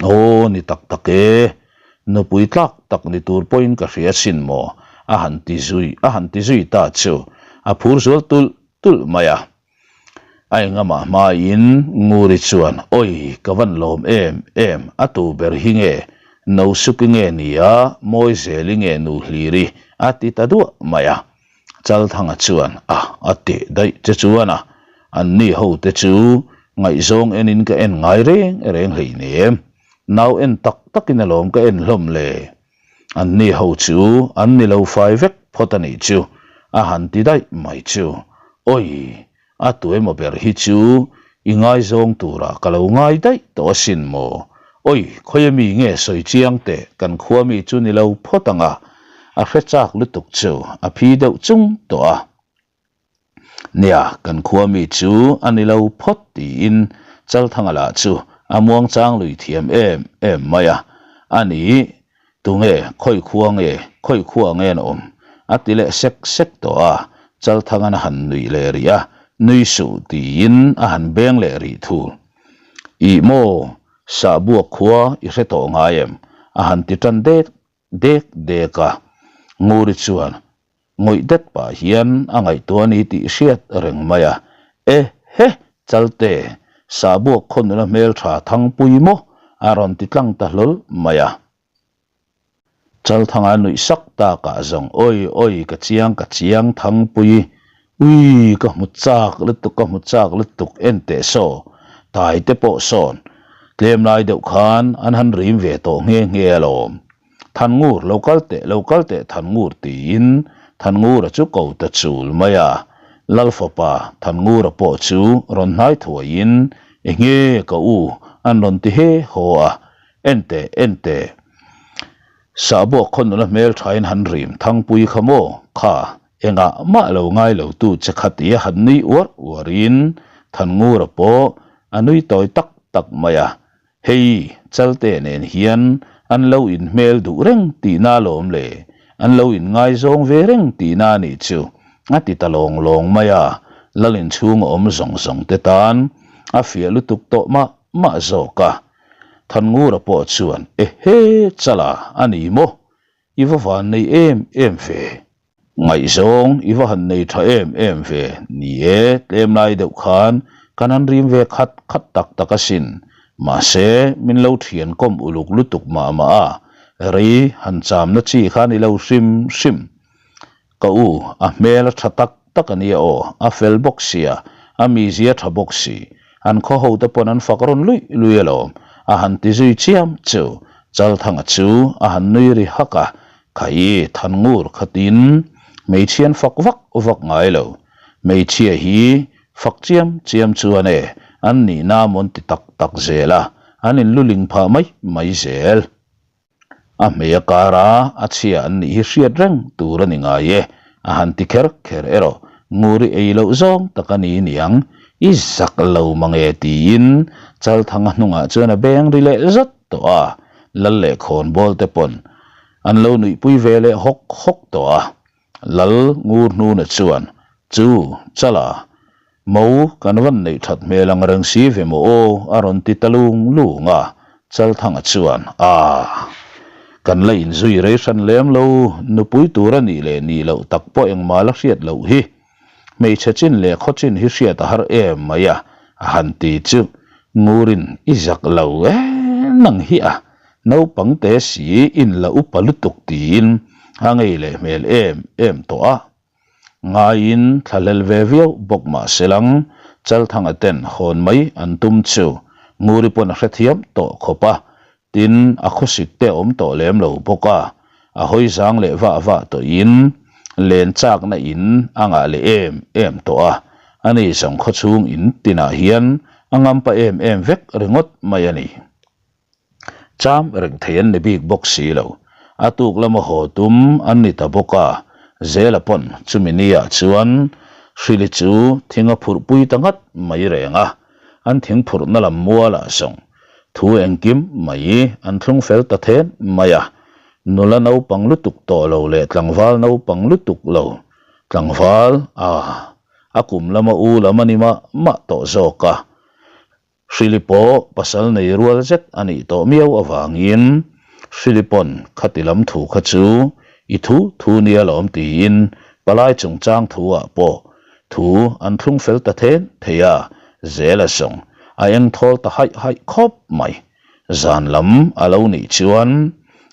Aw, ni tak tak e, nupui tlak tak ni tur pawhin ka hria asin maw? A han ti zui, a han ti zui ta chu, a phur zual tulh tulh mai a. A engamah hmain Nguri chuan, Awi, ka van lawm em em, a tu ber hi nge, Nosuki nge ni a, Mawizeli nge nu Hliri? a ti ta duah mai a. Chalthanga chuan, A, a teh daih che chuan a, anni ho te chu ngaihzawng enin ka en ngai reng reng hleinem, nau en tak takin alawm ka en hlawm le. Anni ho chu an ni lo fai vek phawt a nih chu, a han ti daih mai chu. Awi, a tu emaw ber hi chu i ngaizawng turah ka lo ngai daih tawh asin maw? Awi, khawia mi nge sawi chiang teh, kan khua mi chu ni lo phawt ang a, a hre chak lutuk chu a phi deuh chung tawh a. Nia, kan khua mi chu a ni lo phawt tiin Chalthanga lah chu a muangchang lui thiam em em mai a, a ni, tunge khawi khua nge, khawi khua nge an awm? a ti leh sek sek tawh a, Chalthanga'n a han nuih leh rih a, nui suh tiin a han beng leh rih thul. Ih maw, sahbuak khua i hre tawh ngai em? a han ti tan dek dek dek a, Nguri chuan Ngawih det pah hian a ngaihtuah a ni tih hriat reng mai a, E he! Chalte, sahbuak khaw nula hmeltha Thangpui maw? a rawn ti tlang ta hlawl mai a. Chalthanga nuih sak takah zawng, Awi awi, ka chiang ka chiang Thangpui, ui ka hmu chak lutuk ka hmu chak lutuk en teh saw, tai te pawh sawn tlem lai deuh khan an han rim ve tawh nghe nghe alawm. Thangur, lo kal teh, lo kal teh Thangur tiin Thangura chu ko ta chul mai a. Lal fapa Thangura pawh chu rawn hnai thuaiin. Enge ka u? an rawn ti he haw a. Enteh, enteh. Sahbuak khaw nula hmelthain han rim Thangpui kha maw? Kha, engah mah lo ngai lo tu che kha tia han nui uar uarin Thanngura pawh a nui tawi tak tak mai a. Hei, Chalte nen hian an lo inhmel duh reng tihna alawm le, an lo inngaizawng ve reng tihna a nih chu, a ti ta lawng lawng mai a, Lal inchhung a awm zawng zawng te tan a fiah lutuk tawh mah mah zawk a. Thanngura pawh chuan, Ehe, Chala a ni maw? I va van nei em em ve. Ngaihzawng i va han nei tha em em ve. Ni e, tlem lai deuh khan kan han rim ve khat khat tak tak asin. Mahse, min lo thian kawm uluk lutuk mah mah a, rei han chamna chi kha ni lo hrim hrim. Ka u, a hmel a tha tak tak a nia aw, a fel bawk sia, a mizia tha bawk si. An khaw ho te pawn an fak rawn luih luih alawm, a han ti zui chiam chu. Chalthanga chu a han nui ri hak a, Khai Thangngur khatin hmeichhia an fak vak vak ngai lo. Hmeichhia hi fak chiam chiam chuan e, an nihna mawn ti tak tak zel a, an inluling phah mai mai zel. A hmei a kar a, a chhia an nih hi hriat reng tur a ni ngai e, a han ti kher kher erawh Nguri ei loh zawng tak a ni niang, i zak lo mange tiin Chalthanga hnungah chuan a beng ri leh zat tawh a, Lal leh khawnbawl te pawn an lo nuihpui ve leh hawk hawk tawh a, Lal Ngur hnuna chuan chu Chala Mo kan van neih that hmel ang reng si ve maw aw a rawn ti ta lung lung a, Chalthanga chuan Aah. Kan la inzui rei hran lem lo, nupui tur a nih leh nih loh tak pawh engmah la hriat loh hi. Hmeichhe chin leh khaw chin hi hriat a har em mai a, a han ti chu Ngurin i zak lo e nang hi a, naupang te si in la upa lutuk tiin a ngei leh hmel em em tawh a. Ngaiin thlahlel ve viau bawk mah se lang, Chalthanga ten hawn mai an tum chu Nguri pawn a hrethiam tawh khawp a, tin a khawsik te a awm tawh lem lo bawk a, a hawi zang leh vah vah tawhin len chakna in a ngah leh em em tawh a, ani zawng khawchhung in tinah hian a ngampa em em vek ringawt mai a ni. Cham reng thei an ni bik bawk si lo. A tuk lama haw tum an ni ta bawk a, Zela pawn chumi niah chuan Hrili chu thing a phurhpui ta ngat mai reng a, an thing phurhna lam mualah zawng thu engkim mai an thlung fel ta then mai a, nula naupang lutuk tawh lo leh tlangval naupang lutuk lo, tlangval a a kum lama u lam a ni mah mah tawh zawk a. Hrili pawh pasal nei rual zet a nih tawh miau avangin Hrili pawn khati lam thu kha chu i thu thu nia lawm tiin palai chungchang thu ah pawh thu an thlung fel ta then thei a, Zela zawng a eng thawl ta haih haih khawp mai. Zan lam a lo nih chuan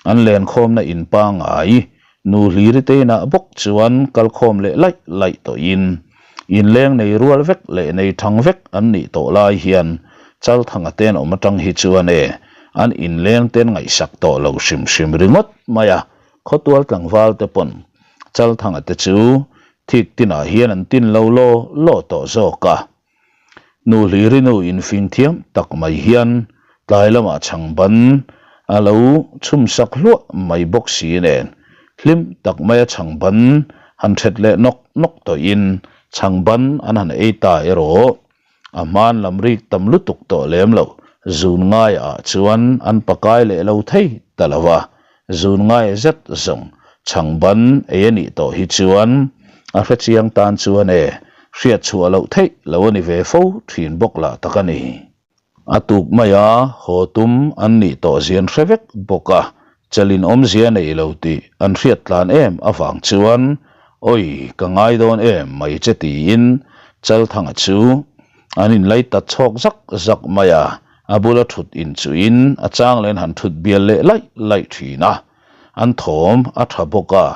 an lenkhawmna in pangai Nu Hliri te inah bawk chuan kal khawm leh laih laih tawhin inleng nei rual vek leh nei thang vek an nih tawh lai hian Chalthanga ten awm atang hi chuan e an inleng ten ngaihsak tawh lo hrim hrim ringawt mai a, khawtual tlangval te pawn Chalthanga te chu thik tinah hian an tin lo law law tawh zawk a. Nu Hliri nu infing thiam tak mai hian tlai lamah chhang ban a lo chhum sak hluah mai bawk si nen hlim tak maia chhang ban han thet leh nawk nawk tawhin chhang ban an han ei ta erawh a hman lam rik tam lutuk tawh lem lo zun ngaiah chuan an pakai leh lo thei ta lo va. Zun ngai zet zawng chhang ban ei a nih tawh hi chuan a hrechiang tan chuan e hriat chhuah loh theih lo a ni ve fo thin bawk lah tak a ni. A tuk maia haw tum an nih tawh zian hre vek bawk a, chalin awmzia nei lo tih an hriat tlan em avang chuan Awi ka ngai dawn em mai che tiin Chalthanga chu an inlai ta chhawk zak zak mai a. A bula thut inchuhin a chang len han thut bial leh laih laih thin a, an thawm a tha bawk a,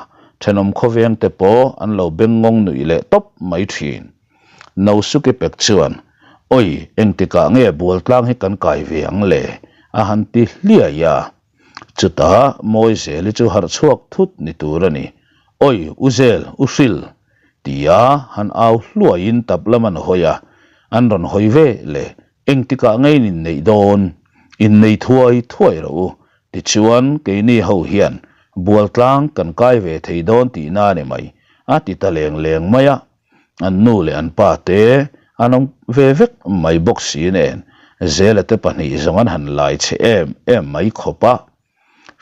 thenawm khawveng te pawh an lo beng ngawng nuih leh tawp mai thin. Nosuke pek chuan, Awi, engtikah nge bualtlang hi kan kai ve ang le? a han ti hliai a. Chutah Mawizeli chu harh chhuak thut ni tur a ni. Awi, U Zel, U Hril! tia han au hluaiin tap lam an hawi a, an rawn hawi ve le. Engtikah nge in inneih dawn? Innei thuai thuai rawh u. Tichuan, keini ho hian bualtlang kan kai ve thei dawn tihna a ni mai, a ti ta leng leng mai a. An nu leh an pa te an awm ve vek mai bawk si nen, Zela te pahnih zawng an han lai che em em mai khawp a.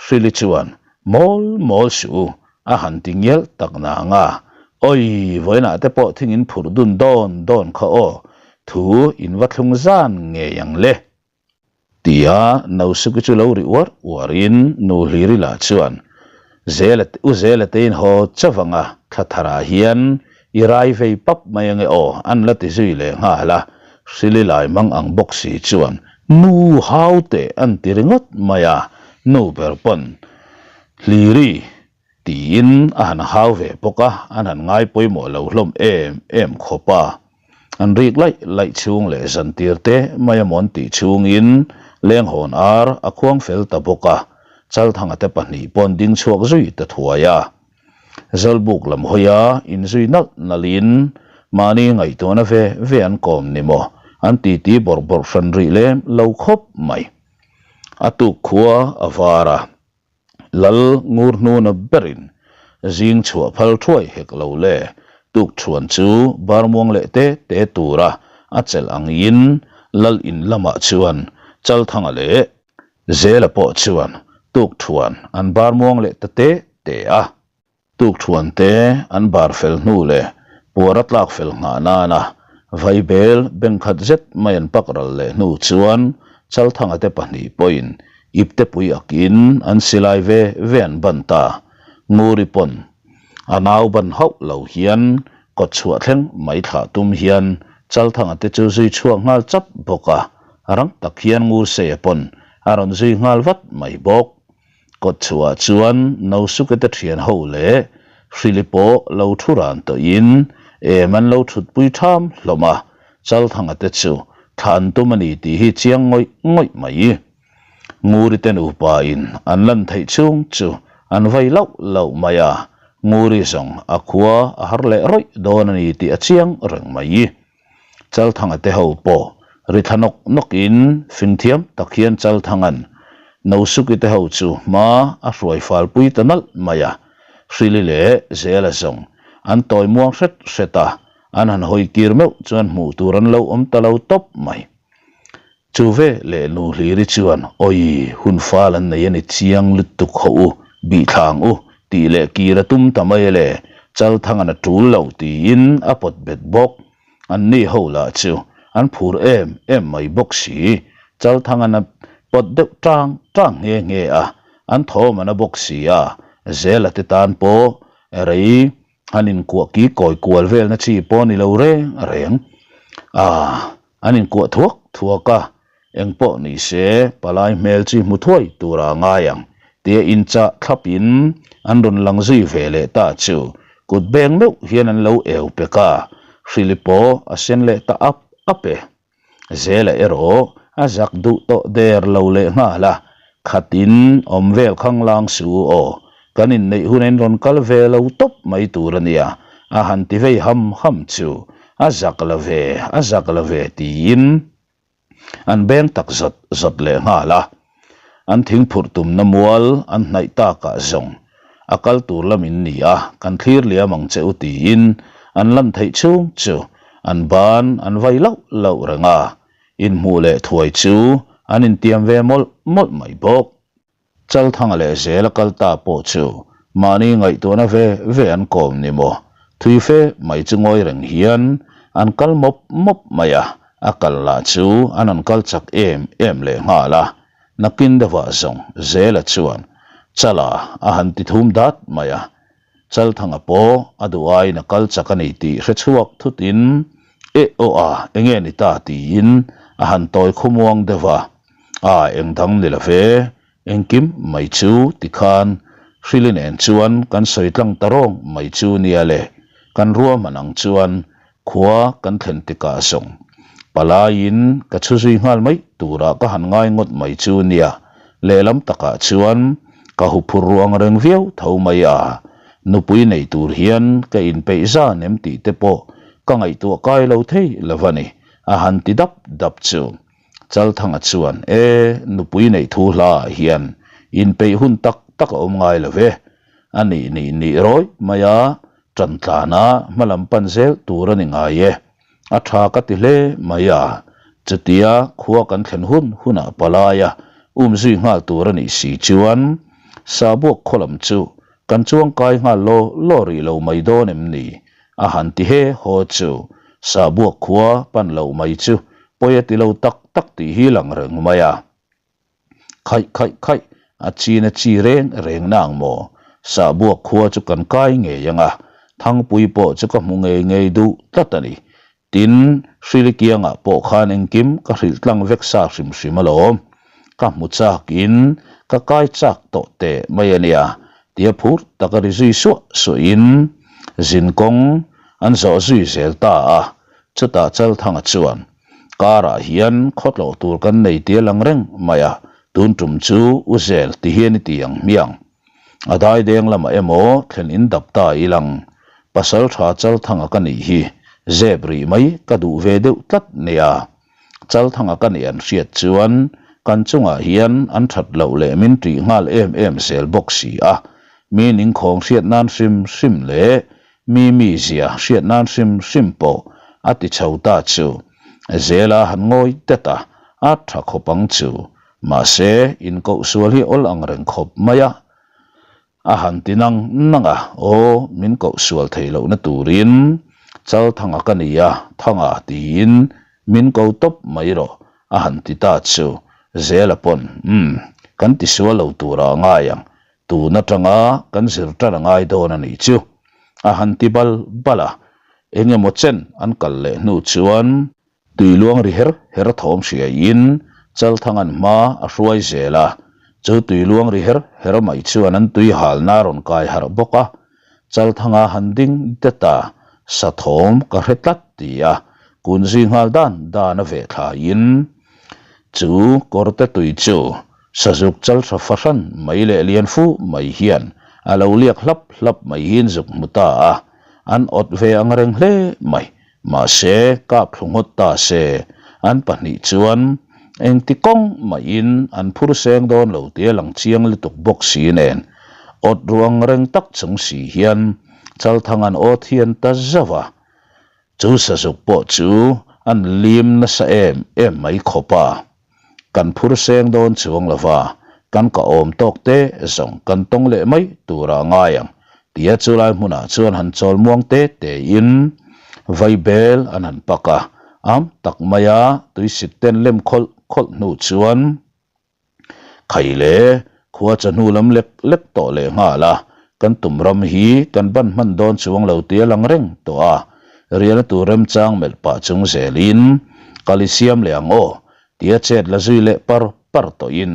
Hrili chuan, Mawl mawl suh u, a han ti ngial tak nang a. Awi, vawiinah te pawh thing in phurh dun dawn dawn kha aw, thu in va thlung zan ngei ang le. Tia Nausuki chu lo ri uar uarin nu Hliri lah chuan, Zela, u Zela te in haw chauh ang a, thla tharah hian i rai vei pap mai ange aw, an la ti zui leh nghal a. Hrili lai mang ang bawk si chuan, Nu hau teh an ti ringawt mai a, nu ber pawn, Hliri, Tiin a han hau ve bawk a, an han ngai pawimawh lo hlawm em em khawp a. An rik laih laih chhung leh zan tir te mai a mawn tih chhungin lenghawn ar a khuang fel ta bawk a, Chalthanga te pahnih pawn ding chhuak zui ta thuai a. Zawlbuk lam hawia inzui nalh nalhin mahni ngaihtuahna ve ve an kawm ni maw an titi bawrh bawrh hran rih lem lo khawp mai. A tuk khua a var a. Lal ngur hnuna berin zing chhuah phal thuai hek lo le, tukṭhuan chu barmuang leh te te tura a chelh angin Lal in lamah chuan Chalthanga leh Zela pawh chuan tukṭhuan an barmuang leh ta te te a. Tukṭhuan te an bar fel hnu leh puar a tlak fel nghah nana vaibel bengkhat zet mai an pak ral leh hnu chuan Chalthanga te pahnih pawhin iptepui akin an silai ve ve an ban ta. Nguri pawn a nau ban hauh lo hian kawtchhuah thleng mai thlah tum hian Chalthanga te chu zui chhuak nghal chap bawk a, rang tak hian Ngurseia pawn a rawn zui nghal vat mai bawk. Kawtchhuah chuan Nosuke te thian ho leh Hrili pawh lo thu ran tawhin em an lo thutpui tham hlawm a, Chalthanga te chu thla an tum a ni tih hi chiang ngawih ngawih mai. Nguri te nupa in an lan theih chhung chu an vai lauh lauh mai a, Nguri zawng a khua a har leh rawih dawn a ni tih a chiang reng mai. Chalthanga te ho pawh ri thla nawk nawk in fing thiam tak hian Chalthanga'n Nosuki te ho chu hma a hruai fal pui ta nalh mai a, Hrili leh Zela zawng an tawi muang hret hret a, an han hawi kir meuh chuan hmuh tur an lo awm ta lo tawp mai. Chu ve leh nu Hliri chuan, Awi, hun fal an nei a ni chiang lutuk hawh u, bihthlang u, tih leh kir a tum ta mai le, Chalthangan a tul lo tiin a pawt bet bawk. An ni ho lah chu an phur em em mai bawk si, Chalthangan a pawt deuh tang tang nghe nghe a, an thawm an a bawk si a, Zela te tan pawh rei an inkuah ki kawi kual velna chi pawh a ni lo reng reng. Aaa. An inkuah thuak thuak a, eng pawh ni se palai hmel chi hmu thuai tura a ngai ang tia inchah thlapin an rawn lang zui ve leh ta chu kut beng meuh hian an lo eu pek a, hrili pawh a sen leh ta ap ap e. Zela erawh a zak duh tawh der lo leh nghal a, khatin awm vel khanglang su aw, kan inneih hun in rawn kal ve lo tawp mai tur a nia, a han ti vei ham ham chu A zak la ve, a zak la ve tiin an beng tak zawt zawt leh nghal a. An thingphurh tumna mual an hnaih takah zawng a kal tur lam in ni a, kan thlir liam ang che u tiin an lan theih chhung chu an ban an vai lauh lauh reng a, inhmuh leh thuai chu an intiam ve mawlh mawlh mai bawk. Chalthanga leh zel a kal ta pawh chu mahni ngaihtuahna ve ve an kawm ni maw? Thui fe mai chu ngawi reng hian an kal mawp mawp mai a, a kal lah chu an han kal chak em em leh nghal a. Nakin deuhah zawng Zela chuan Chala a han ti thum dat mai a, Chalthanga pawh a duh aiin a kal chak a ni tih hre chhuak thutin Eh aw a, enge ni ta tiin a han tawi khawmuang deuh a. A, eng dang ni lo ve, engkim mai chu tikhan Hrili nen chuan kan sawi tlang ta rawng mai chu nia le, kan ruahman ang chuan Khua kan thlen tikah zawng palaiin ka chhu zui nghal mai turah ka han ngai ngawt mai chu nia, lehlam takah chuan ka huphur ruang reng viau tho mai a, nupui nei tur hian ka inpeih zan em tih te pawh ka ngaihtuah kai lo thei lo a ni, a han ti dap dap chu. Chalthanga chuan, E, nupui neih thu hlaah hian inpeih hun tak tak a awm ngai lo ve. A nih nih nih rawih mai a, ṭan tlana hmalam pan zel tur a ni ngai e. A ṭha ka ti hle mai a, chutia khua kan thlen hun hunah palaia um zui nghal tur a nih si chuan Sabuak khaw lam chu kan chuangkai nghal law law rih lo mai dawn em ni? A han ti he haw chu Sabuak khua pan lo mai chu pawi a ti lo tak tak tih hi lang reng mai a. Khaih khaih khaih, a chin a chi reng reng na ang maw? Sahbuak khua chu kan kai ngei ang a, Thangpui pawh chu ka hmu ngei ngei duh tlat a ni. Tin, Hrili kiangah pawh khan engkim ka hrilh tlang vek sa hrim hrim alawm. Ka hmu chak in ka kai chak tawh teh mai a nia, tia phur taka ri zui suah suah in zin kawng an zawh zui zel ta a, chutah Chalthanga chuan, Karah hian khawtlawh tur kan nei tia lang reng mai a, tun tum chu u zel ti hian i ti ang hmiang. A dai deng lamah emaw thlen in dap ta i lang. Pasal tha Chalthanga ka nih hi zep rih mai ka duh ve deuh tlat nia. Chalthanga ka nih an hriat chuan kan chungah hian an that loh leh min tih nghal em em zel bawk si a. Mi ningkhawng hriat nan hrim hrim leh Mi mizia hriat nan hrim hrim pawh a ti chho ta chu. Zela han ngawi det a, a tha khawp ang chu. Mahse, inkoh sual hi awl ang reng khawp mai a. A han ti nang nang a, aw, min koh sual theih lohna turin Chalthanga ka ni a, Thanga tiin min ko tawp mai rawh, a han ti ta chu. Zela pawn, umm, kan ti sual lo turah a ngai ang, Tun atanga kan zir tan a ngai dawn a nih chu, a han ti bal bal a. Eng emaw chen an kal leh hnu chuan tui luang ri her her thawm hriaiin Chalthanga'n hma a hruai zel a. Chu tui luang ri her her mai chuan an tui halna a rawn kai harh bawk a. Chalthanga han ding det a, sa thawm ka hre tlat ti a, kun zui nghal dan dan a veh thlaiin chu kawrte tui chu Sazuk chaltha fahran mai leh lian fu mai hian a lo liak hlap hlap mai hian zuk hmu ta a, an awt ve ang reng hle mai. Mahse, kap thlu ngawt ta se, an pahnih chuan engti kawng mahin an phur seng dawn lo tia lang chiang lutuk bawk si nen, awt ruang reng tak chung si hian Chalthang an awt hian ta zauh a. Chu sazuk pawh chu an lim nasa em em mai khawp a. Kan phur seng dawn chuang lo va, kan ka awm tawk te zawng kan tawng leh mai tura ngai ang tia chulai hmunah chuan han chawl muang te tein vaibel an han pak a, am tak maia tuisik ten lem khawlh khawlh hnu chuan Khai le, khua chawhnu lam lek lek tawh leh nghal a, kan tum ram hi kan ban hman dawn chuang lo tia lang reng tawh a, riahna tur remchang melh pah chung zelin kal i siam leh ang aw tia chet la zui leh par par tawhin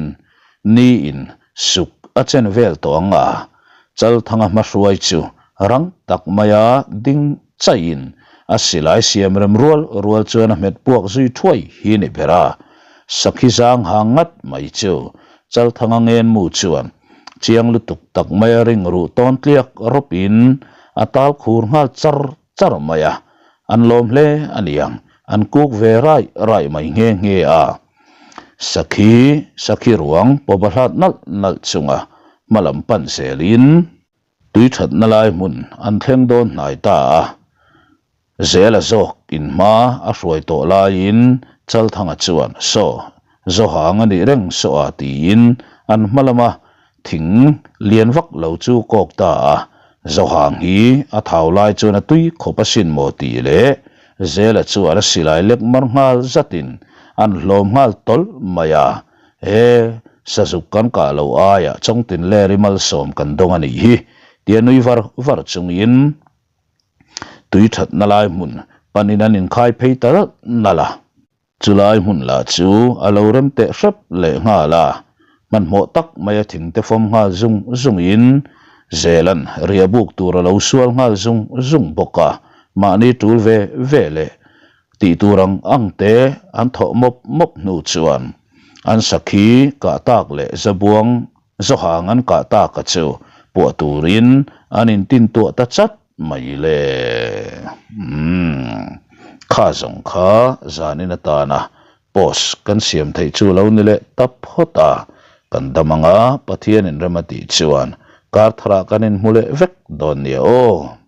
ni in suk a chen vel tawh ang a, Chalthanga hmahruai chu rang tak maia ding Chaiin a silai siam rem rual rual chuan a hmet puak zui thuai hi ni ber a, sakhi zang hang ngat mai chu Chalthanga ngenmu chuan chiang lutuk tak mai a ring ruh tawn tliak rawpin a tal khur nghal char char mai a, an lawm hle a niang, an kuk ve raih raih mai nghe nghe a. Sakhi sakhi ruang pawp a hlat nalh nalh chunga hmalam pan zelin. Tui thatna lai hmun an thleng dawn hnai ta a, Zela zawk in hma a hruai tawh laiin Chalthanga chuan, Saw, Zawhang a nih reng saw a tiin an hma lama thing lian vak lo chu kawk ta a, Zawhang hi a thau lai chuan a tui khawp asin maw tih leh Zela chuan a silai lek mar nghal zatin an hlawm nghal tawlh mai a, He sazuk kan kah loh aiah Chawngtin ler i malsawm kan dawng a nih hi, tia nui var var chungin tui thatna lai hmun panin an inkhai phei ta nalh nalh a. Chulai hmun lah chu a lo rem teh hrep leh nghal a, hmanhmawh tak maia thingte fawm nghal zung zungin Zelan riahbuk tur a lo sual nghal zung zung bawk a, mahni tul ve ve leh Tih tur ang ang te an thawh mawp mawp hnu chuan an sakhi kah tak leh zabuang zawhang an kah tak a chu puah turin an intintuah ta chat mai le. Umm. Kha zawng kha zanin atana. Post kan siam theih chu lo ni leh ta phawt a, kan dam anga Pathianin rem a tih chuan kar tharah kan inhmu leh vek dawn nia aw.